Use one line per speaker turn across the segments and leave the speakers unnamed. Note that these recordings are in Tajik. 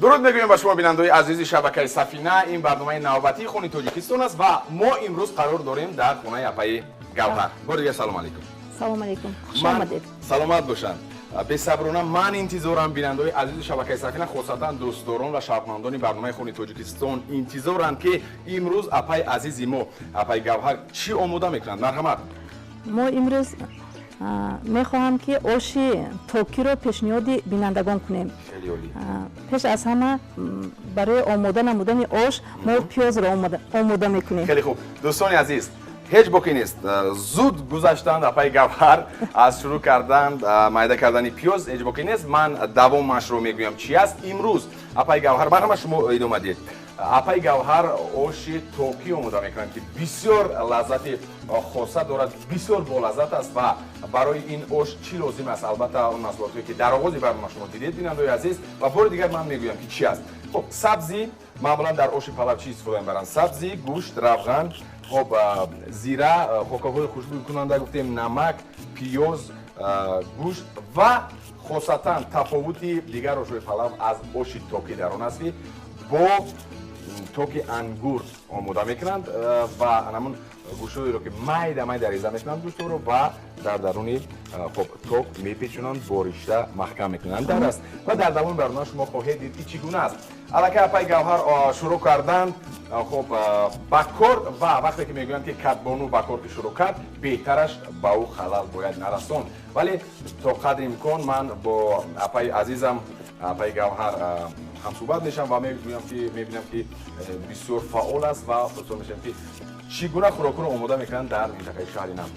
Дуруд мегӯем ба шумо, бинандаои азизи шабакаи Сафина. Ин барномаи навбатии Хони Тоҷикистон аст ва мо имрӯз қарор дорем дар хонаи апаи Гавҳар. Бори дигар салом алейкум.
Салом алейкум, хуш омадед.
Саломат бошанд. Бесаброна ман интизорам, бинандаои азизи шабакаи Сафина, хосатан дӯстдорон ва шавқмандони барномаи Хони Тоҷикистон интизоранд, ки имрӯз апаи азизи мо, апаи Гавҳар, чӣ омода мекунанд. Марҳамат.
Мо имрӯз мехоҳам, ки оши токиро пешниҳоди бинандагон кунем. Пеш аз ҳама, барои омода намудани ош мо пиёзро омода мекунем.
Хеле хуб, дӯстони азиз, ҳеҷ боке нест. Зуд гузаштанд апаи Гавҳар аз шурӯъ кардан майда кардани пиёз. Ҳеҷ боке нест, ман давомашро мегӯям, чи аст имрӯз апаи Гавҳар. Марҳамат, шумо идома диҳед. Апаи Гавҳар оши токӣ омода мекунанд, ки бисёр лаззати хоса дорад, бисёр болаззат аст. Ва барои ин ош чӣ лозим аст? Албатта, он маҳсулотое, ки дар оғози барнома шумо дидед, бинандаои азиз. Ва бори дигар ман мегӯям, ки чӣ аст. Хуб, сабзӣ. Маъмулан дар оши палав чӣ истифода мебаранд? Сабзӣ, гӯшт, равған, хоб, зира, хокаҳои хушбӯйкунанда гуфтем, намак, пиёз, гӯшт. Ва хосатан тафовути дигар ошҳои палав аз оши токӣ дар он аст, ки бо токи ангур омода мекунанд ва ҳамун гӯштҳоеро, ки майда майда реза мекунанд, гӯштҳоро ва дар даруни, хоб, ток мепечонанд, бо ришта маҳкам мекунанд дар аст. Ва дар давоми барнома шумо хоҳед дид, ки чӣ гуна аст. Аллакай апаи Гавҳар шурӯъ карданд, хоб, ба кор. Ва вақте ки мегӯянд, ки кадбону ба кор ки шурӯъ кард, беҳтараш ба ӯ халал бояд нарасон. Вале то қадри имкон ман бо апаи азизам, апаи Гавҳар, ҳамсӯҳбат мешавам ва мегӯям, ки мебинам, ки бисёр фаъол аст ва пурсон мешавам, ки чӣ гуна хӯрокҳоро омода мекунанд дар минтақаи шаҳри Нав.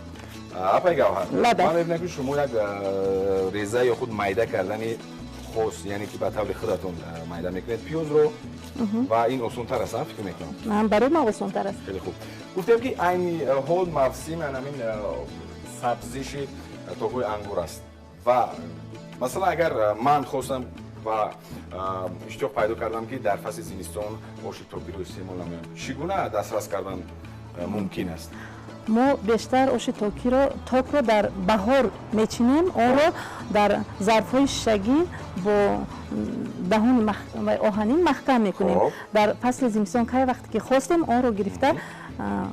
Апаи Гавҳар, ман мебинам, ки шумо як реза ё худ майда кардани хос, яъне ки ба таври худатон майда мекунед пиёзро ва ин осонтар аст, фикр мекунам.
Барои ман осонтар аст.
Хеле хуб. Гуфтем, ки айни ҳол мавсим ҳамин сабзиши токҳои ангур аст. Ва масалан, агар ман хостам ва иштиёқ пайдо кардам, ки дар фасли зимистон оши токиро истеъмол намоям, чӣ гуна дастрас кардан мумкин аст?
Мо бештар оши токиро, токро дар баҳор мечинем. Онро дар зарфҳои шишагӣ бо даҳони оҳанин маҳкам мекунем. Дар фасли зимистон кай вақте ки хостем, онро гирифта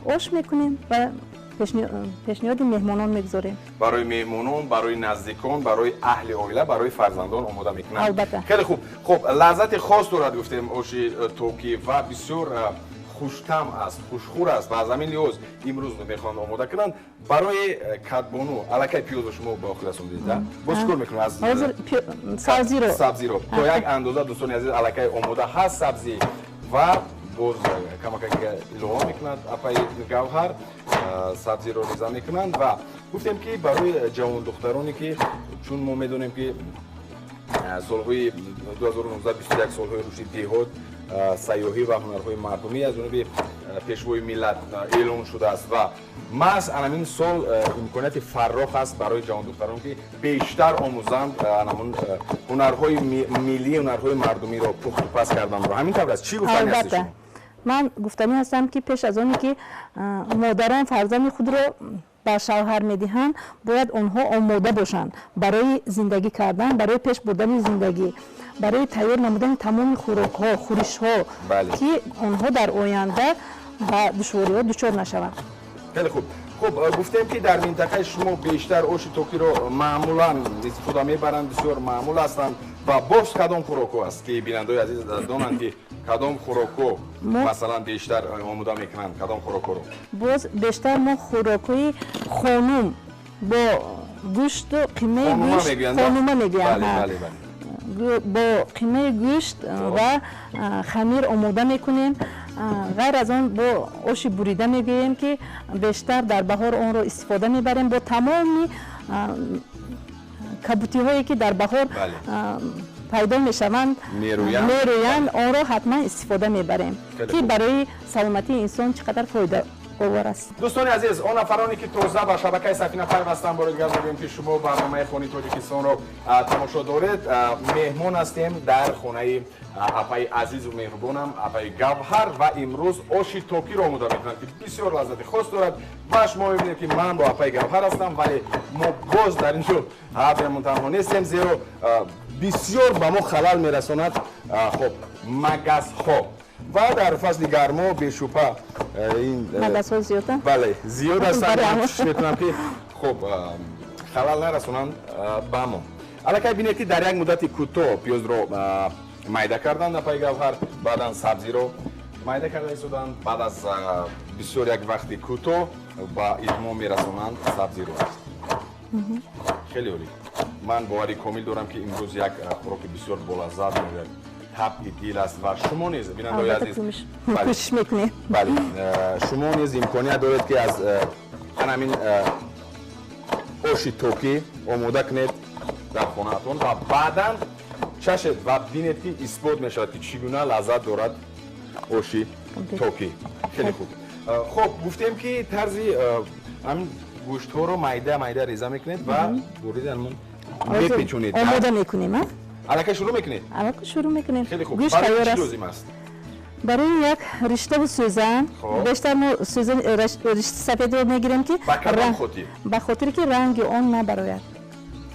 ош мекунем ва пешниҳоди меҳмонон мегузорем.
Барои меҳмонон, барои наздикон, барои аҳли оила, барои фарзандон омода мекунанд.
Албатта.
Хеле хуб. Хуб, лаззати хос дорад, гуфтем, оши токӣ ва бисёр хуштам аст, хушхӯр аст. Ва аз ҳамин лиҳоз имрӯз мехоҳанд омода кунанд барои кадбону. Аллакай пиёзро шумо ба охир расондед, боз чӣ кор мекунед? Аз
сабзиро.
Сабзиро то як андоза, дӯстони азиз, аллакай омода ҳаст сабзӣ ва боз камакак илова мекунад апаи Гавҳар, сабзиро реза мекунанд. Ва гуфтем, ки барои ҷавондухтароне, ки чун мо медонем, ки солҳои 2019-21 солҳои рушди деҳот, сайёҳӣ ва ҳунарҳои мардумӣ аз ҷониби Пешвои миллат эълон шудааст ва маҳз анамин сол имконияти фаррох аст барои ҷавондухтарон, ки бештар омӯзанд анамун ҳунарҳои миллӣ, ҳунарҳои мардумиро, пухтупаз карданро. Ҳамин тавр аст? Чӣ гуфтани ҳастед шумо?
Ман гуфтанӣ ҳастам, ки пеш аз оне ки модарон фарзанди худро ба шавҳар медиҳанд, бояд онҳо омода бошанд барои зиндагӣ кардан, барои пеш бурдани зиндагӣ, барои тайёр намудани тамоми хӯрокҳо, хӯришҳо, ки онҳо дар оянда ба душвориҳо дучор нашаванд.
Хеле хуб. Хуб, гуфтем, ки дар минтақаи шумо бештар оши токиро маъмулан истифода мебаранд, бисёр маъмул ҳастанд. Ва боз кадом хӯрокҳо аст, ки бинандаои азиз донанд, ки кадом хӯрокҳо масалан бештар омода мекунанд, кадом хӯрокҳоро?
Боз бештар мо хӯрокҳои хонум бо гӯшту қимаи гӯшт, хонума мегӯянд, бо қимаи гӯшт ва хамир омода мекунем. Ғайр аз он, бо оши бурида мегӯем, ки бештар дар баҳор онро истифода мебарем, бо тамоми кабутиҳое, ки дар баҳор пайдо мешаванд, мерӯянд, онро ҳатман истифода мебарем, ки барои саломатии инсон чӣ қадар фоидаовар аст.
Дӯстони азиз, он нафароне, ки тоза ба шабакаи Сафина пайвастанд, бори дигар мегӯем, ки шумо барномаи Хони Тоҷикистонро тамошо доред. Меҳмон ҳастем дар хонаи апаи азизу меҳрубонам, апаи Гавҳар, ва имрӯз оши токиро омода мекунанд, ки бисёр лаззати хос дорад. Ва шумо мебинед, ки ман бо апаи Гавҳар ҳастам, вале мо боз дар ин ҷо ҳардуямон танҳо нестем, зеро Бисёр ба мо халал мерасонад, хуб, магасҳо. Ва дар фасли гармо бешубҳа ин
магасҳо зиёданд.
Бале, зиёд ҳастанд. Ман кӯшиш мекунам, ки хуб, халал нарасонанд ба мо. Аллакай бинед, ки дар як муддати кӯтоҳ пиёзро майда карданд апаи Гавҳар, баъдан сабзиро майда карда истоданд. Баъд аз бисёр як вақти кӯтоҳ ба итмом мерасонанд сабзиро. Хеле олӣ. Ман бовари комил дорам, ки имрӯз як хӯроки бисёр болаззат меояд, табъи дил аст. Ва шумо низ, бинандаои азиз,
кӯшиш мекунем.
Бале, шумо низ имконият доред, ки аз ҳамин оши токӣ омода кунед дар хонаатон ва баъдан чашед ва бинед, ки исбот мешавад, ки чӣ гуна лаззат дорад оши токӣ. Хеле хуб. Хуб, гуфтем, ки тарзи ҳамин гӯштҳоро майда майда реза мекунед ва вориди ҳамон мепечонед.
Омода мекунем.
Аллакай шурӯъ мекунед?
Аллакай шурӯъ мекунем.
Хеле хуб.
Гӯшт тайёр аст.
Лозим аст?
Барои як риштаву сӯзан. Бештар мо сӯзан, ришти сафедро мегирем, ки
ба кадом хотир?
Ба хотире ки ранги он набарояд.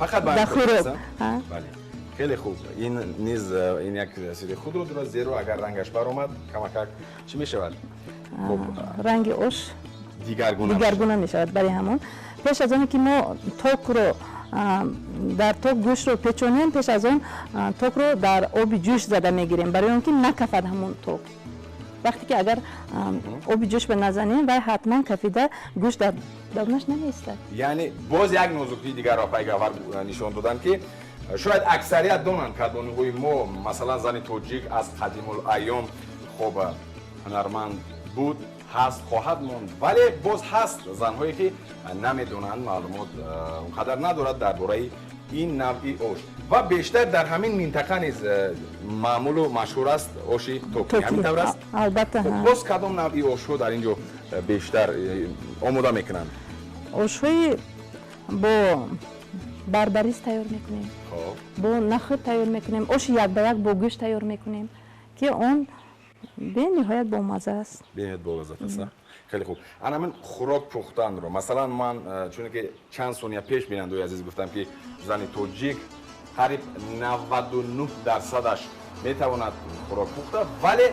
Фақат
ба хӯрок.
Бале, хеле хуб. Ин низ ин як сири худро дорад, зеро агар рангаш баромад, камакак чӣ мешавад?
Ранги ош
дигаргуна.
Дигаргуна мешавад. Барои ҳамон, пеш аз оне ки мо токро дар ток гӯштро печонем, пеш аз он токро дар оби ҷӯш зада мегирем, барои он ки накафад ҳамон ток. Вақте ки агар оби ҷӯш ба назанем, вай ҳатман кафида, гӯшт дар дарунаш намеистад.
Яъне боз як нозукии дигарро апаи Гавҳар нишон доданд, ки шояд аксарият донанд кадбонуҳои мо. Масалан, зани тоҷик аз қадимул айём, хоб, ҳунарманд буд, ҳаст, хоҳад монд. Вале боз ҳаст занҳое, ки намедонанд, маълумот он қадар надорад дар бораи ин навъи ош. Ва бештар дар ҳамин минтақа низ маъмулу машҳур аст оши токӣ. Ҳамин тавр аст?
Албатта.
Боз кадом навъи ошҳо дар ин ҷо бештар омода мекунанд?
Ошҳои бо барбарис тайёр мекунем, бо нахӯд тайёр мекунем, оши як ба як бо гӯшт тайёр мекунем, ки он бениҳоят бомазза аст.
Бениҳоят болаззат аст. Хеле хуб. Ана ҳамин хӯрок пухтанро, масалан, ман чуне ки чанд сония пеш, бинандаои азиз, гуфтам, ки зани тоҷик қариб 99 дарсадаш метавонад хӯрок пухта, вале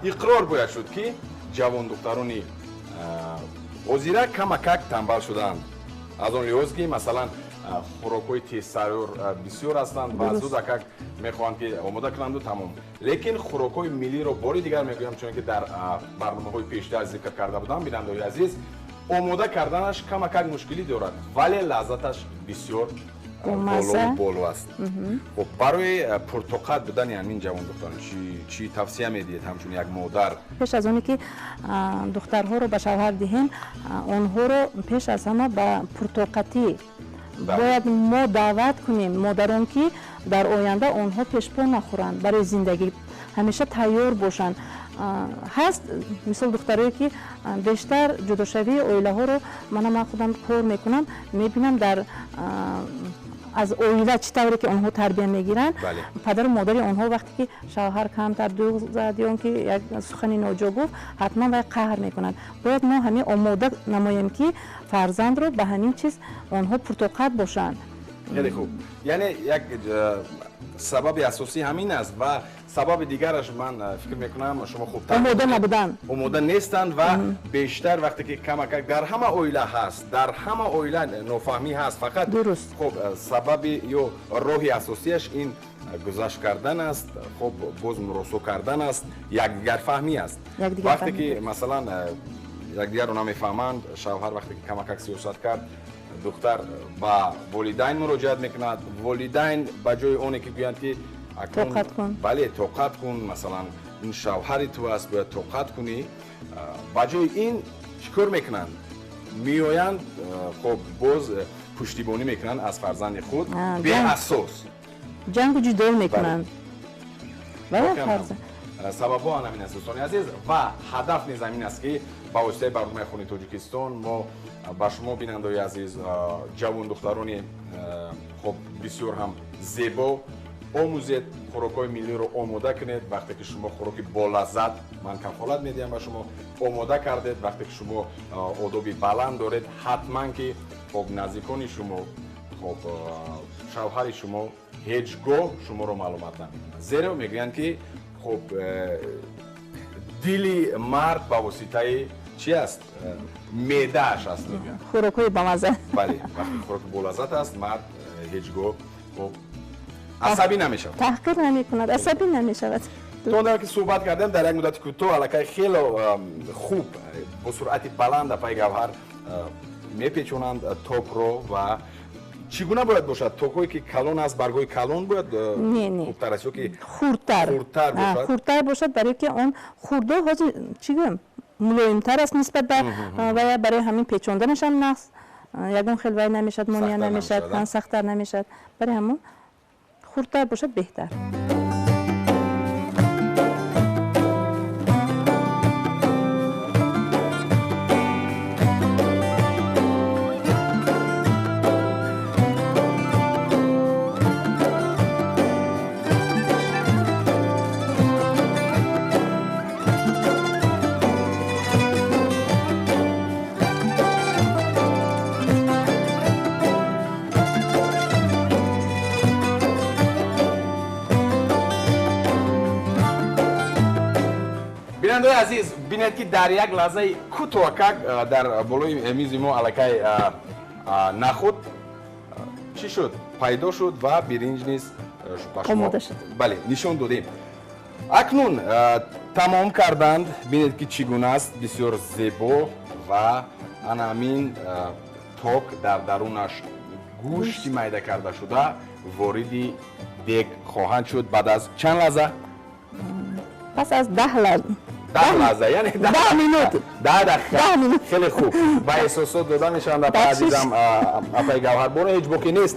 иқрор бояд шуд, ки ҷавондухтарони ҳозира камакак танбал шудаанд, аз он лиҳоз ки, масалан, хӯрокҳои тезсайёр бисёр ҳастанд ва зудакак мехоҳанд, ки омода кунанду тамом. Лекин хӯрокҳои миллиро, бори дигар мегӯям, чунки дар барномаҳои пештар зикр карда будам, бинандаои азиз, омода карданаш камакак мушкилӣ дорад, вале лаззаташ бисёр болову боло аст. Хуб, барои пуртоқат будани ҳамин ҷавондухтарон чӣ тавсия медиҳед ҳамчун як модар?
Пеш аз оне ки духтарҳоро ба шавҳар диҳем, онҳоро пеш аз ҳама ба пуртоқатӣ бояд мо даъват кунем, модарон, ки дар оянда онҳо пешпо нахӯранд, барои зиндагӣ ҳамеша тайёр бошанд. Ҳаст, мисол, духтарое, ки бештар ҷудошавии оилаҳоро, мана ман худам кор мекунам, мебинам, дар аз оила чӣ тавре ки онҳо тарбия мегиранд. Падару модари онҳо вақте ки шавҳар камтар дӯғ зад ё он ки як сухани ноҷо гуфт, ҳатман вай қаҳр мекунанд. Бояд мо ҳамин омода намоем, ки фарзандро ба ҳамин чиз онҳо пуртоқат бошанд.
Хеле хуб. Яъне як сабаби асосӣ ҳамин аст ва сабаби дигараш, ман фикр мекунам, шумо хубтар
Омода набудан.
Омода нестанд. Ва бештар вақте ки камакак дар ҳама оила ҳаст, дар ҳама оила нофаҳмӣ ҳаст, фақат хуб, сабаби ё роҳи асосияш ин гузашт кардан аст, хуб, боз муросо кардан аст, якдигарфаҳмӣ аст. Вақте ки, масалан, якдигарро намефаҳманд, шавҳар вақте ки камакак сиёсат кард, духтар ба волидайн муроҷиат мекунад. Волидайн ба ҷои оне ки гӯянд, ки
тоқат кун,
бале, тоқат кун, масалан, ин шавҳари ту аст, бояд тоқат кунӣ, ба ҷои ин чӣ кор мекунанд? Меоянд, хоб, боз пуштибонӣ мекунанд аз фарзанди худ беасос.
Ҷангу ҷидол мекунанд.
Сабабҳо ҳамин аст, дӯстони азиз. Ва ҳадаф низ ҳамин аст, ки ба воситаи барномаи Хони Тоҷикистон мо ба шумо, бинандаои азиз, ҷавондухтарони, хоб, бисёр ҳам зебо, омӯзед, хӯрокҳои миллиро омода кунед. Вақте ки шумо хӯроки болаззат, ман кафолат медиҳам ба шумо, омода кардед, вақте ки шумо одоби баланд доред, ҳатман ки, хоб, наздикони шумо, хоб, шавҳари шумо ҳеҷ гоҳ шуморо маълумот намекунад. Зеро мегӯянд ки хуб дили мард ба воситаи чӣ аст? Меъдааш аст мегӯянд.
Хӯрокҳои бамаза.
Бале, вақте хӯрок болаззат аст, мард ҳеҷ гоҳ хуб асабӣ намешавад.
Таҳқир намекунад, асабӣ намешавад.
То он ки суҳбат кардем дар як муддати кӯтоҳ аллакай хело хуб бо суръати баланд апаи Гавҳар мепечонанд токро ва чӣ гуна бояд бошад? Токҳое ки калон аст, баргҳои калон бояд хубтар аст ё ки
хурдтар?
Хурдтар бошад.
Хурдтар бошад, барои ки он хурдо ҳозир чӣ гӯям мулоимтар аст нисбат ба ва барои ҳамин печонданашам нақс ягон хел вай намешавад, монеа намешавад, сахттар намешавад. Барои ҳамон хурдтар бошад беҳтар.
Бинандаои азиз, бинед ки дар як лаҳзаи кӯтоҳакак дар болои мизи мо аллакай нахуд чӣ шуд? Пайдо шуд ва биринҷ низ
омода шуд.
Бале, нишон додем. Акнун тамом карданд. Бинед ки чӣ гуна аст, бисёр зебо ва ана ҳамин ток дар дарунаш гӯшти майда карда шуда вориди дег хоҳанд шуд баъд аз чанд лаҳза?
Пас аз 10 лаҳза.
10 лаҳза, яъне
10 минут.
10 дақиқа. Хеле хуб. Ба эҳсосот дода мешаванд апаи азизам, апаи Гавҳар. Боро ҳеҷ боке нест.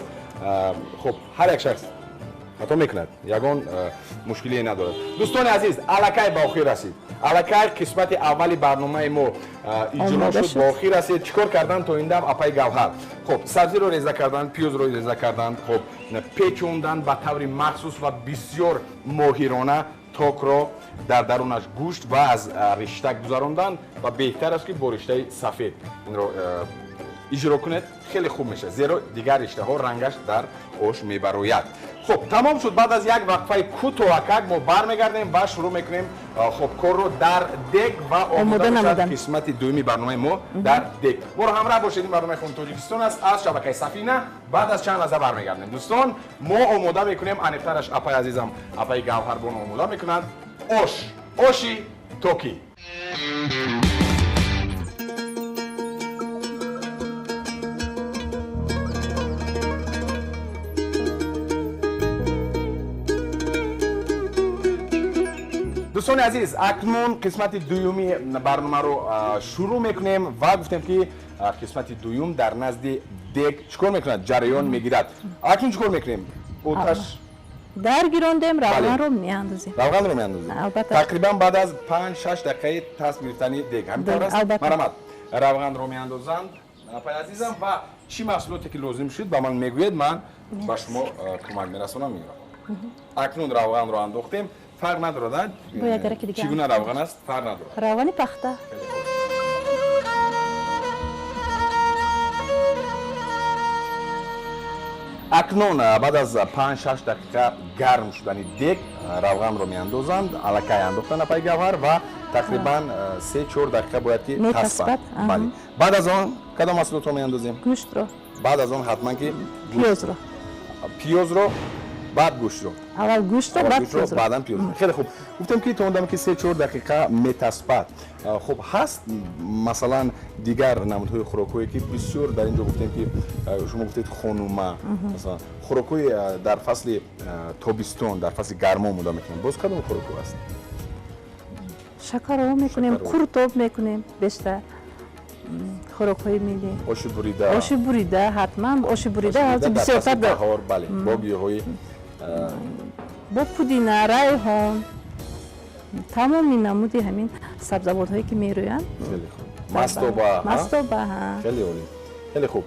Хуб, ҳар як шахс хато мекунад, ягон мушкилие надорад. Дӯстони азиз, аллакай ба охир расид. Аллакай қисмати аввали барномаи мо иҷро шуд, ба охир расид. Чӣ кор кардан то ин дам апаи Гавҳар? Хуб, сабзиро реза кардан, пиёзро реза кардан, хуб, печондан ба таври махсус ва бисёр моҳирона токро дар дарунаш гӯшт ва аз ришта гузарондан ва беҳтар аст ки бо риштаи сафед инро иҷро кунед, хеле хуб мешавад, зеро дигар риштаҳо рангаш дар ош мебарояд. Хуб, тамом шуд. Баъд аз як вақфаи кӯтоҳакак мо бармегардем ва шурӯъ мекунем хуб корро дар дег ва омода мешавад қисмати дуюми барномаи мо дар дег. Моро ҳамроҳ бошед. Ин барномаи Хони Тоҷикистон аст аз шабакаи Сафина. Баъд аз чанд лаҳза бармегардем. Дӯстон, мо омода мекунем, аниқтараш апаи азизам, апаи Гавҳарбон омода мекунанд ош, оши токӣ. Дӯстони азиз, акнун қисмати дуюми барномаро шурӯъ мекунем ва гуфтем ки қисмати дуюм дар назди дег чӣ кор мекунад? Ҷараён мегирад. Акнун чӣ кор мекунем? Оташ
даргирондем, равғанро меандозем.
Равғанро меандозем. Тақрибан баъд аз 5-6 дақиқаи тасб гирифтани дег. Ҳамин тавр аст? Марҳамат. Равғанро меандозанд апаи азизам ва чӣ маҳсулоте ки лозим шуд ба ман мегӯед, ман ба шумо кӯмак мерасонам. Акнун равғанро андохтем. Фарқ надорад, чӣ гуна равған аст, фарқ надорад.
Равғани пахта.
Акнун баъд аз 5-6 дақиқа гарм шудани дег равғанро меандозанд. Аллакай андохтан апаи Гавҳар ва тақрибан 3-4 дақиқа бояд ки таспад. Бале. Баъд аз он кадом маҳсулотро меандозем?
Гӯштро.
Баъд аз он ҳатман ки
пиёзро.
Пиёзро, баъд гӯштро.
Аввал гӯштро, баъд пиёзро.
Баъдан пиёзро. Хеле хуб. Гуфтем ки то он даме ки 3-4 дақиқа метаспад. Хуб, ҳаст масалан дигар намудҳои хӯрокҳое ки бисёр дар ин ҷо гуфтем ки шумо гуфтед хонума, масалан хӯрокҳои дар фасли тобистон, дар фасли гармо омода мекунанд. Боз кадом хӯрокҳо аст?
Шакароб мекунем, қуртоб мекунем бештар. Хӯрокҳои миллӣ.
Оши бурида.
Оши бурида, ҳатман оши бурида ҳозир бисёртар
баҳор, бале, бо гиёҳҳои
бо пудина, райҳон, тамоми намуди ҳамин сабзавотҳое ки мерӯянд.
Хеле хуб. Мастоба.
Мастоба,
хеле олӣ. Хеле хуб.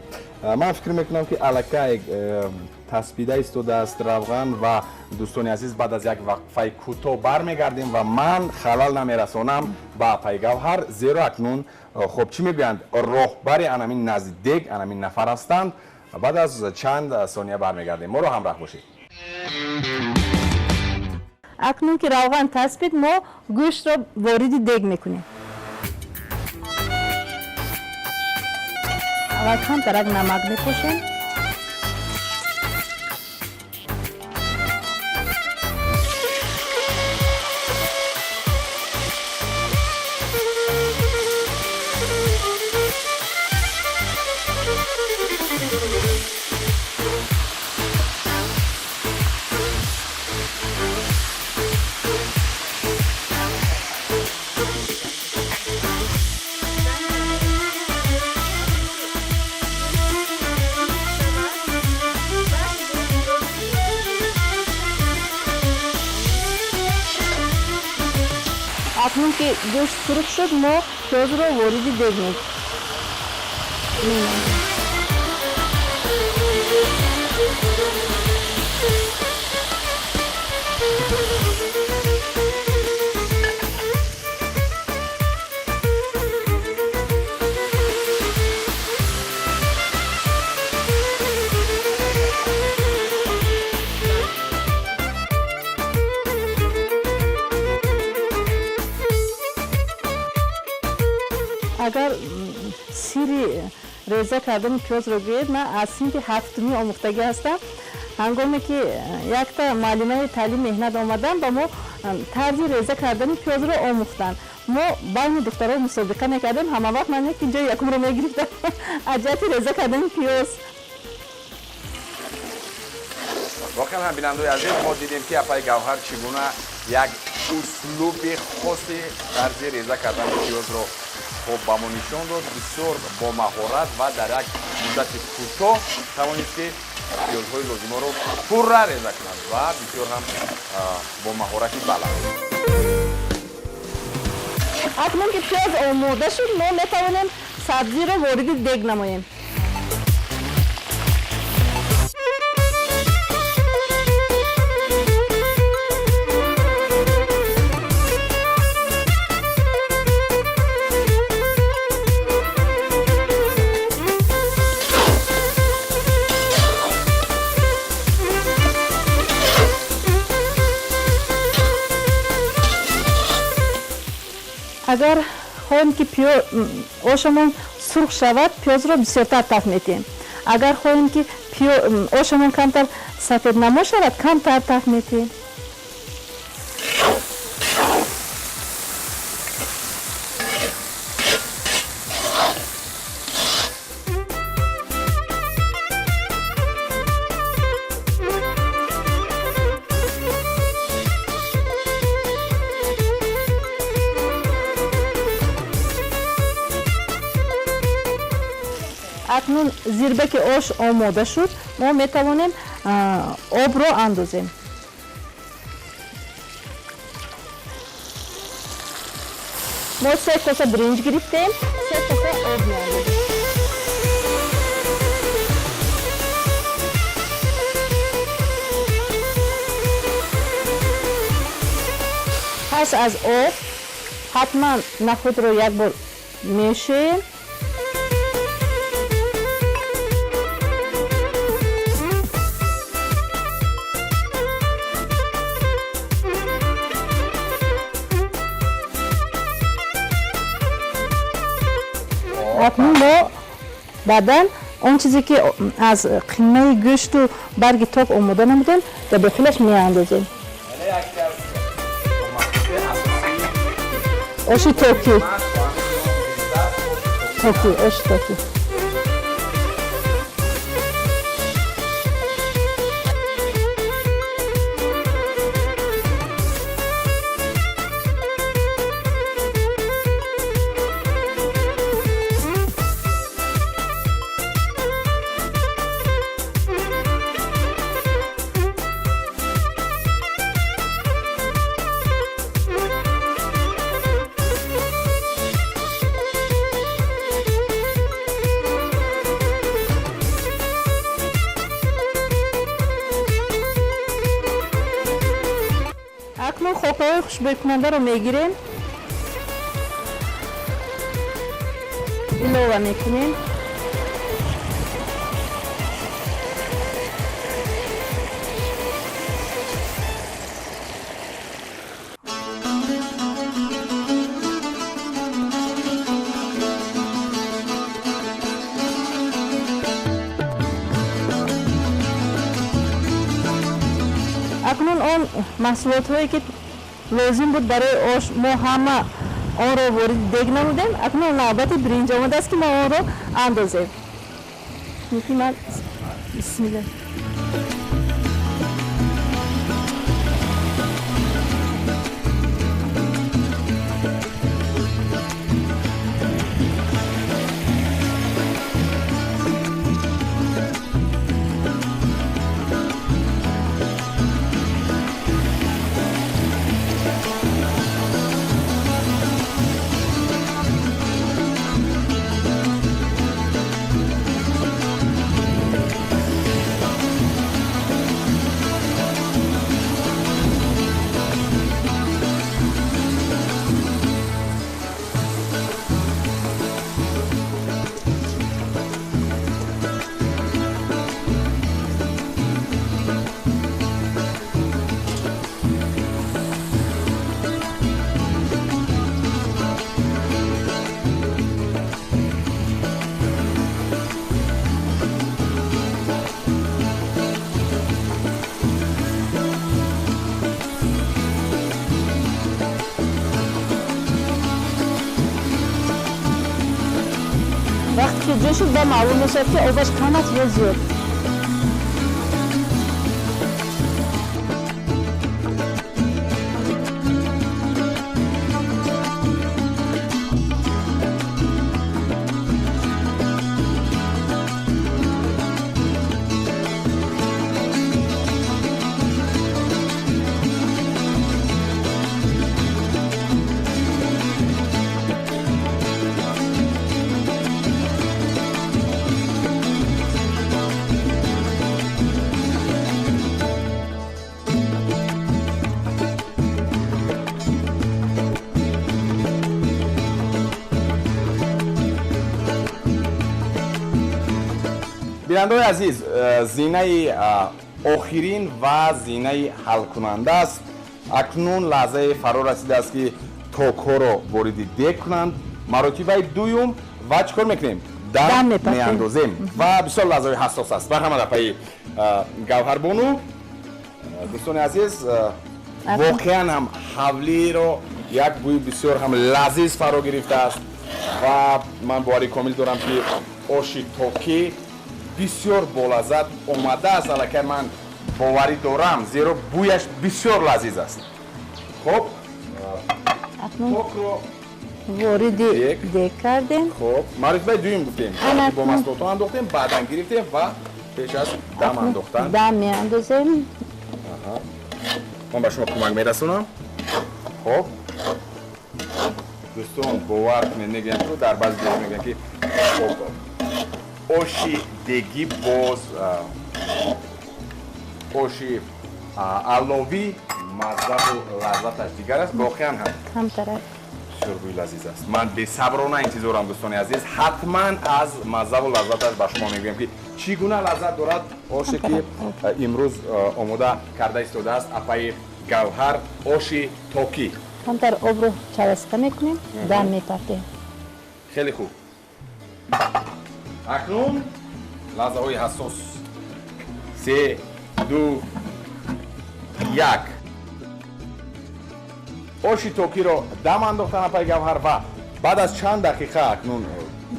Ман фикр мекунам ки аллакай таспида истодааст равған ва дӯстони азиз, баъд аз як вақфаи кӯтоҳ бармегардем ва ман халал намерасонам ба апаи Гавҳар, зеро акнун хуб чӣ мегӯянд, роҳбари анамин назди дег анамин нафар ҳастанд. Баъд аз чанд сония бармегардем. Моро ҳамроҳ бошед.
Акнун ки равған таспид, мо гӯштро вориди дег мекунем. Аввал камтарак намак мепошем. Акнун ки гӯшт сурх шуд, мо пиёзро вориди дег мемонем. Агар сири реза кардани пиёзро гӯед, ман аз синфи ҳафтумӣ омӯхтагӣ ҳастам. Ҳангоме ки якта муаллимаи таълим меҳнат омаданд, ба мо тарзи реза кардани пиёзро омӯхтанд. Мо байни духтарҳо мусобиқа мекардем, ҳама вақт ман яки ҷои якумро мегирифтам аз ҷиҳати реза кардани пиёз.
Воқеан ҳам, бинандаои азиз, мо дидем, ки апаи Гавҳар чӣ гуна як услуби хоси тарзи реза кардани пиёзро хуб ба мо нишон дод. Бисёр бо маҳорат ва дар як муддати кӯтоҳ тавонист, ки пиёзҳои лозимаро пурра реза кунад ва бисёр ҳам бо маҳорати баланд.
Акнун ки пиёз омода шуд, мо метавонем сабзиро вориди дег намоем. Агар хоҳем, ки ошамон сурх шавад, пиёзро бисёртар таф метиҳем. Агар хоҳем, ки ошамон камтар сафеднамо шавад, камтар таф метиҳем. Акнун зирбаки ош омода шуд, мо метавонем обро андозем. Мо 3 коса биринҷ гирифтем, 3 коса об меандозем. Пас аз об ҳатман нахӯдро як бор мешӯем. Акнун мо баъдан он чизе, ки аз қимаи гӯшту барги ток омода намудем, дар дохилаш меандозем. Оши токи, токи, оши токи. Акнун хокаҳои хушбӯйкунандаро мегирем, илова мекунем. Акнун он маҳсулотҳое ки лозим буд барои ош, мо ҳама онро вориди дег намудем. Акнун навбати биринҷ омадааст, ки мо онро андозем. Ман бисмилла. Вақте ки ҷӯшид, ба маълум мешавад, ки обаш кам аст ё зиёд.
Бинандаои азиз, зинаи охирин ва зинаи ҳалкунанда аст. Акнун лаҳзаи фаро расидааст, ки токҳоро вориди дег кунанд. Маротибаи дуюм ва чӣ кор мекунем? Дам меандозем ва бисёр лаҳзаи ҳассос аст. Марҳамат, апаи Гавҳарбону. Дӯстони азиз, воқеан ҳам ҳавлиро як бӯи бисёр ҳам лазиз фаро гирифтааст ва ман боварӣ комил дорам, ки оши токӣ бисёр болаззат омадааст. Аллакай ман боварӣ дорам, зеро бӯяш бисёр лазиз аст. Хоб, токро
вориди дег кардем.
Хоб, маротибаи дуюм гуфтем, бо маҳсулотҳо андохтем, баъдан гирифтем ва пеш аз дам андохтан
дам меандозем.
Ман ба шумо кӯмак мерасонам. Хоб, дӯстон, бовар кунед, мегӯям, ки дар баъзе ҷоҳо мегӯям, ки оши дегӣ боз оши аловӣ маззаву лаззаташ дигар аст. Воқеан ҳам
камтарак
бисёр бӯи лазиз аст. Ман бесаброна интизорам, дӯстони азиз. Ҳатман аз маззаву лаззаташ ба шумо мегӯям, ки чӣ гуна лаззат дорад оше, ки имрӯз омода карда истодааст апаи Гавҳар, оши токӣ.
Камтар обро чаласка мекунем, дам мепартем.
Хеле хуб. Акнун лаҳзаҳои ҳассос. 3, 2, 1. Оши токиро дам андохтан апаи Гавҳар ва баъд аз чанд дақиқа акнун?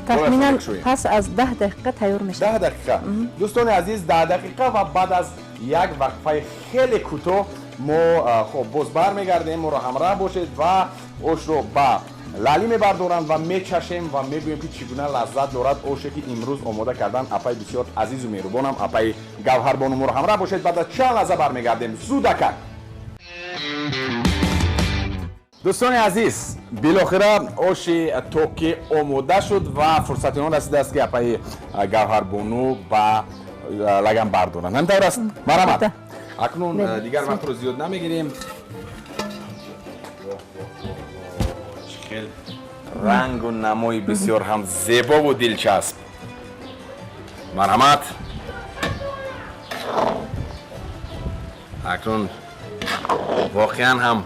Тахминан пас аз 10 дақиқа тайёр мешавад.
10 дақиқа. Дӯстони азиз, 10 дақиқа ва баъд аз як вақфаи хеле кӯтоҳ мо хоб боз бармегардем. Моро ҳамроҳ бошед ва ошро ба лалӣ мебардоранд ва мечашем ва мегӯем, ки чӣ гуна лаззат дорад оше, ки имрӯз омода кардан апаи бисёр азизу меҳрубонам, апаи Гавҳарбону. Моро ҳамроҳ бошед, баъд аз чанд лаҳза бармегардем. Зудакак. Дӯстони азиз, билохира оши токӣ омода шуд ва фурсати он расидааст, ки апаи Гавҳарбону ба лаган бардоранд. Ҳамин тавр аст? Марҳамат. Акнун дигар вақтро зиёд намегирем. Хел рангу намои бисёр ҳам зебову дилчасп. Марҳамат. Акнун воқеан ҳам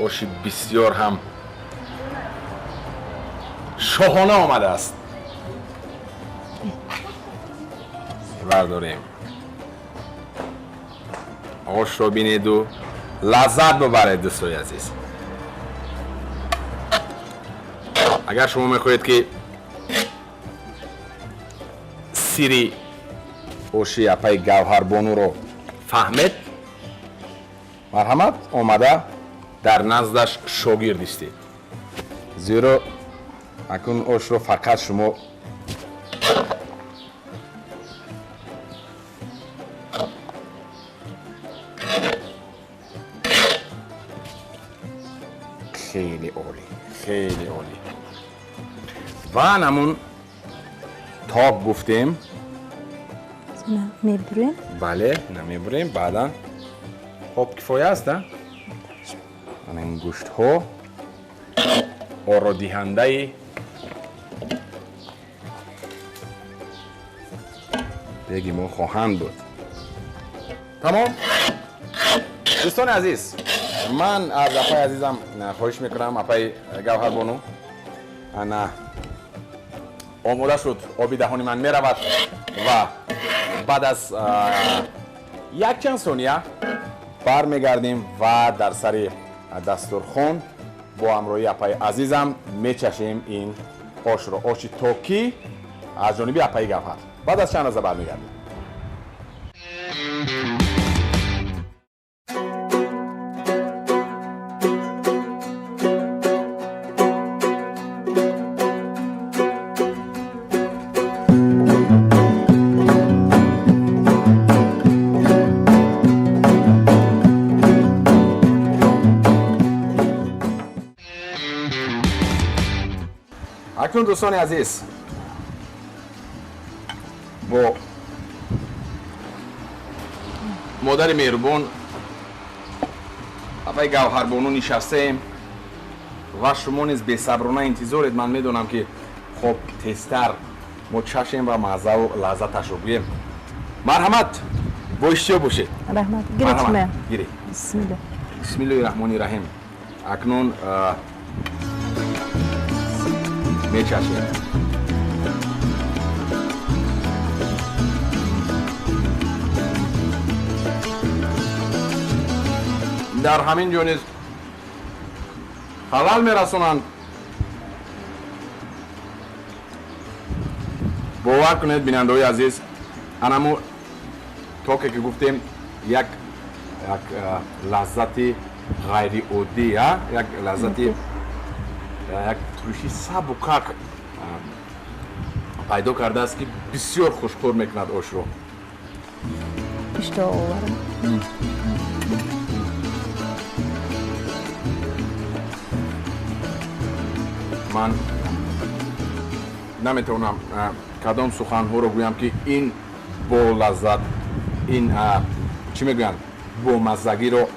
оши бисёр ҳам шоҳона омадааст. Бардорем. Ошро бинеду лаззат бибаред, дӯстои азиз. Агар шумо мехоҳед, ки сири оши апаи Гавҳарбонуро фаҳмед, марҳамат, омада дар наздаш шогирд истед, зеро акнун ошро фақат шумо хеле олӣ, хеле олӣ. Ва намун ток гуфтем.
Мебурем.
Бале, намебурем, баъдан об кифоя аст, а? Ана ин гӯштҳо ородиҳандаи деги мо хоҳанд буд. Тамом. Дӯстони азиз, ман аз апаи азизам хоҳиш мекунам, апаи Гавҳарбону, ана омода шуд, оби даҳони ман меравад ва баъд аз якчанд сония бармегардем ва дар сари дастурхон бо ҳамроҳии апаи азизам мечашем ин ошро, оши токӣ аз ҷониби апаи Гавҳар. Баъд аз чанд лаҳза бармегардем. Акнун, дӯстони азиз, бо модари меҳрубон апаи Гавҳарбону нишастаем ва шумо низ бесаброна интизоред. Ман медонам, ки хоб тезтар мо чашем ва маззаву лаззаташро гӯем. Марҳамат, бо иштиёқ бошед.
Раҳмат.
Гиред. Бисмиллоҳи раҳмони раҳим. Акнун мечашем. Дар ҳамин ҷо низ халал мерасонанд. Бовар кунед, бинандаҳои азиз, анаму токе ки гуфтем, як лаззати ғайриоддӣ, як лаззати, як туруши сабукак пайдо кардааст, ки бисёр хушхӯр мекунад ошро.
Иштиҳооварам.
Ман наметавонам кадом суханҳоро гӯям, ки ин бо лаззат, ин чӣ мегӯянд, бомаззагиро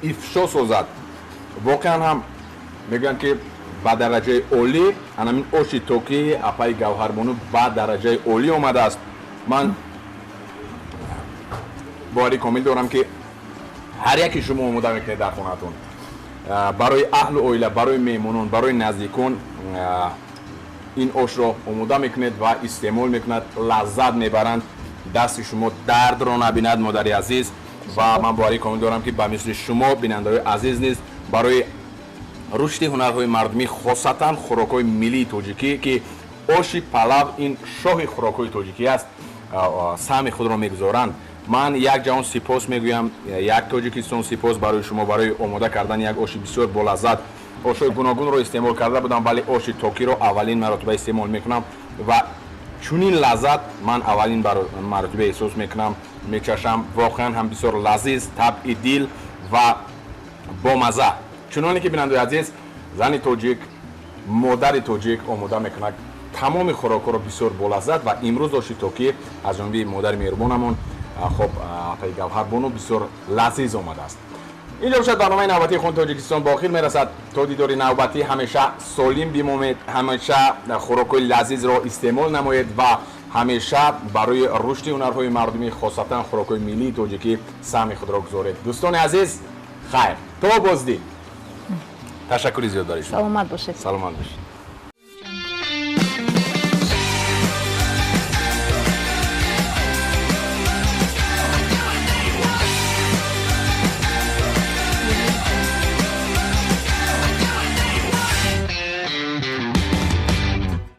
ифшо созад. Воқеан ҳам мегӯянд, ки ба дараҷаи олӣ анамин оши токии апаи Гавҳарбону ба дараҷаи олӣ омадааст. Ман боварӣ комил дорам, ки ҳар яке шумо омода мекунед дар хонаатон барои аҳлу оила, барои меҳмонон, барои наздикон ин ошро омода мекунед ва истеъмол мекунад, лаззат мебаранд. Дасти шумо дардро набинад, модари азиз. Ва ман боварӣ комил дорам, ки ба мисли шумо бинандаҳои азиз низ барои рушди ҳунарҳои мардумӣ, хосатан хӯрокҳои миллии тоҷикӣ, ки оши палав ин шоҳи хӯрокҳои тоҷикӣ аст, саҳми худро мегузоранд. Ман як ҷаҳон сипос мегӯям, як Тоҷикистон сипос барои шумо, барои омода кардани як оши бисёр болаззат. Ошҳои гуногунро истеъмол карда будам, вале оши токиро аввалин маротиба истеъмол мекунам ва чунин лаззат ман аввалин маротиба эҳсос мекунам, мечашам. Воқеан ҳам бисёр лазиз, табъи дил ва бомазза. Чуноне ки, бинандаи азиз, зани тоҷик, модари тоҷик омода мекунад тамоми хӯрокҳоро бисёр болаззат ва имрӯз оши токӣ аз ҷониби модари меҳрубонамон, хоб, апаи Гавҳарбону бисёр лазиз омадааст. Инҷо бошад, барномаи навбатии Хони Тоҷикистон ба охир мерасад. То дидори навбатӣ ҳамеша солим бимонед, ҳамеша хӯрокҳои лазизро истеъмол намоед ва ҳамеша барои рушди ҳунарҳои мардумӣ, хосатан хӯрокҳои миллии тоҷикӣ, саҳми худро гузоред. Дӯстони азиз, хайр, то боздид. Ташаккури зиёд барои шумо.
Саломат бошед.
Саломат бошед.